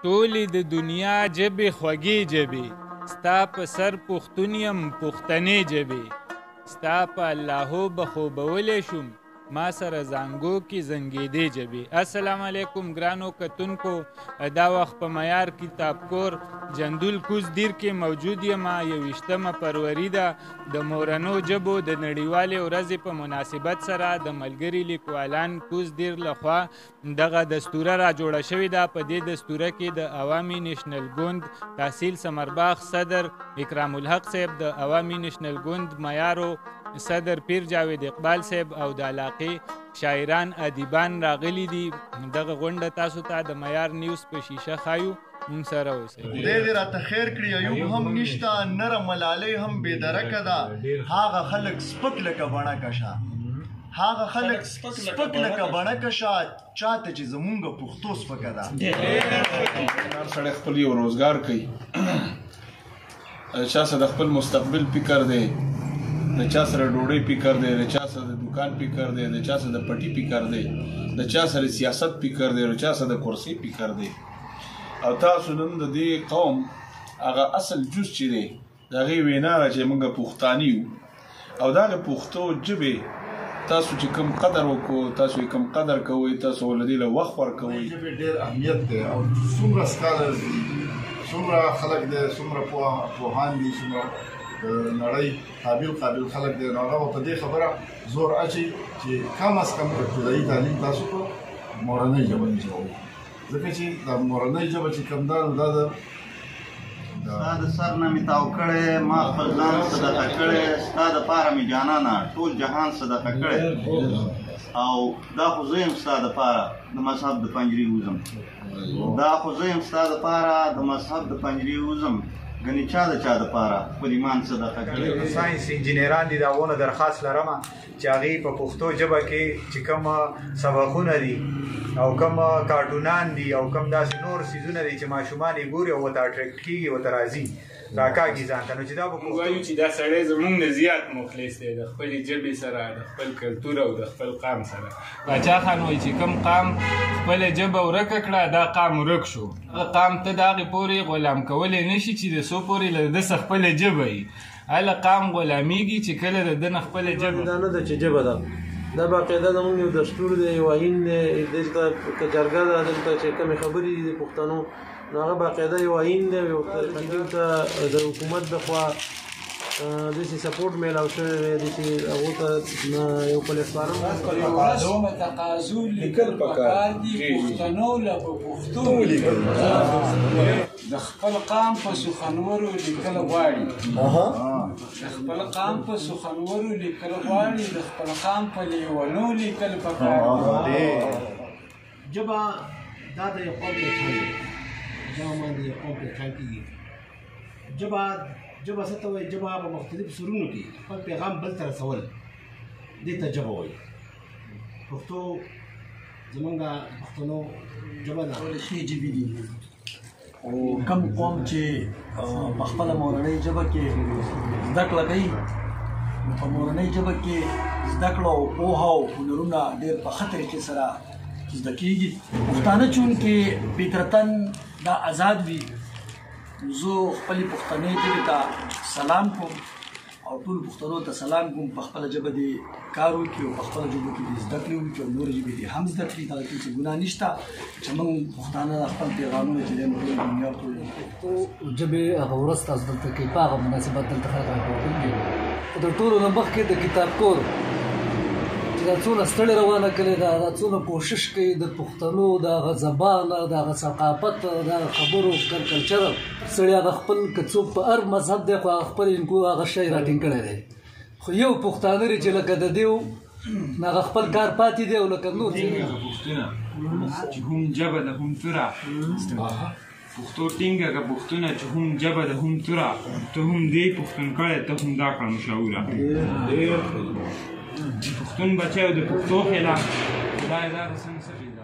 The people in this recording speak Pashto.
ټولې د دنیا ژبې خوږې ژبې، ستا په سر پښتون یم پښتنې ژبې، ستا په الله به خوبولی شوم ما سره زانګو کې زنګېدې ژبې. السلام علیکم ګرانو کتونکو، دا وخت په معیار کتاب کور جندول کوز دیر کې موجود یم. 21 فروري ده، د مورنو ژبو د نړیوالې ورځې په مناسبت سره د ملګري لیکوالان کوز دیر لخوا دغه دستوره را جوړه شوې ده. په دې دستوره کې د عوامي نیشنل ګوند تحصیل سمرباغ صدر اکرام الحق صاحب، د عوامي نیشنل ګوند معیارو صدر پیر جاوید اقبال صاحب او د علاقې شاعران ادیبان راغلي دي. دغه غونډه تاسو ته د معیار نیوز په شیشه ښایو، مونږ سره اوسئ. خدای دې راته خیر کړي. ایوب هم نشته، نره ملالۍ هم بې درکه ده. هغه خلک سپک لکه بڼکه شه، هغه خلک سپک لکه بڼکه شه، چاته چې زمونږ پښتو سپکه ده. هر سړی خپل یو روزګار کوي، چا سره د خپل مستقبل فکر دی، د چا سره ډوډۍ فکر دی، د چا سره د دکان فکر دی، د چا سره د پټي فکر دی، د چا سره سیاست فکر دی، د چا سره د کرسۍ فکر دی. او تاسو نن د دې قوم هغه اصل جز چې دی د هغې وینا ده چې موږ پښتانه یو، او د هغې پښتو ژبې تاسو چې کوم قدر وکړو، تاسو یې کوم قدر کوئ، تاسو له دې له وخت ورکوئ. ژبې ډېر اهمیت دی او څومره سکالرز دي، څومره خلک دی، څومره پوهان دي، څومره نړۍ قابل قابل خلک دی، نو هغه په دې خبره زور اچي چې کم از کم ابتدایي تعلیم تاسو په مورنۍ ژبه کې کوئ، ځکه چې دا مورنۍ ژبه چې کوم ده نو دا د ستا د سر نه مې تاو کړی، ما خپل ځان صدقه کړی، ستا دپاره مې جانانه ټول جهان صدقه کړی، او دا خو زه یم ستا دپاره د مذهب د پنجرې وځم، دا خو زه یم ستا دپاره د مذهب د پنجرې وځم، ګنې چا د چا دپاره خپل ایمان صدقه کړی. ساینس انجینران دي، د هغو نه درخواست لرم چې هغوی په پښتو ژبه کې چې کوم سبقونه دي او کوم کارټونان دي او کوم داسې نور څیزونه دي چې ماشومان یې ګوري او ورته attract کېږي، ورته راځي راکاږي ځان ته، نو چې دا په موږ وایو چې دا سړی زموږ نه زیات مخلص دی، د خپلې ژبې سره، د خپل کلتور او د خپل قام سره. باچا خان وایي چې کوم قام خپله ژبه ورکه کړه دا قام ورک شو. هغه قام ته د هغې پورې غلام کولی نه شي چې د څو پورې له ده څخه خپله ژبه وي. هله قام غلامېږي چې کله د ده نه خپله ژبه. دا نه ده چې ژبه ده، دا باقاعده زموږ یو دستور دی، یو آیین دی. دلته که جرګه ده، دلته چې کومې خبرې دي د پښتنو، نو هغه باقاعده یو آیین دی، یو دلته د حکومت د خوا داسې support میلاو شوی دی، داسې هغو ته یو پلیټفارم. تقاضو لیکل پکار دي، پښتنو له په پښتو لیکل، د خپل قام په سخنورو لیکل غواړي، د خپل قام په سخنورو لیکل غواړي، د خپل قام په لیونو لیکل پکار دي. ژبه دا د یو قوم پېچان دی، ژبه باندې یو قوم پېچان کېږي. ژبه څه ته وایي؟ ژبه په مختلفو سرونو کې خپل پیغام بل ته رسول، دې ته ژبه وایي. پښتو زمونږ پښتنو ژبه ده. ټولې ښې ژبې دي، او کم قوم چې په خپله مورنۍ ژبه کې زده کړه کوي، نو په مورنۍ ژبه کې زده کړه او پوهه او هنرونه ډېر په ښه طریقې سره زده کېږي. پښتانه چونکې فطرتاً دا ازاد وي، زه خپلې پښتنې ژبې ته سلام کوم او ټول پښتنو ته سلام کوم. په خپله ژبه دې کار وکړي او په خپله ژبه کې دې زده کړې وکړي او نورې ژبې دې هم زده کړي. دغه کې څه ګناه نشته چې موږ پښتانه د خپل پیغامونه چې دی نو ټوله دنیا ټول پښتو ژبې هغه ورځ تاسو دلته کې په هغه مناسبت دلته خلک راټول دي. خو د ټولو نه مخکې د کتاب کور چې دا څونه ستړې روانه کړې ده، دا څونه کوشش کوي د پښتنو د هغه زبان، د هغه ثقافت، د هغه خبرو کلچر سړی هغه خپل که څوک په هر مذهب دی خو هغه خپل انکو هغه شی راټینګ کړی دی. خو یو پښتانه لري چې لکه د دیو هغه خپل کار پاتې دی او لکه نور پښتونه چې هم ژبه ده هم توره، پښتو ټینګه که پښتونه چې هم ژبه ده هم توره، ته هم دې پښتون کړی، ته هم دا کړه مشاوره. پښتون بچی او د پښتو خلاف خدای دا څنګه.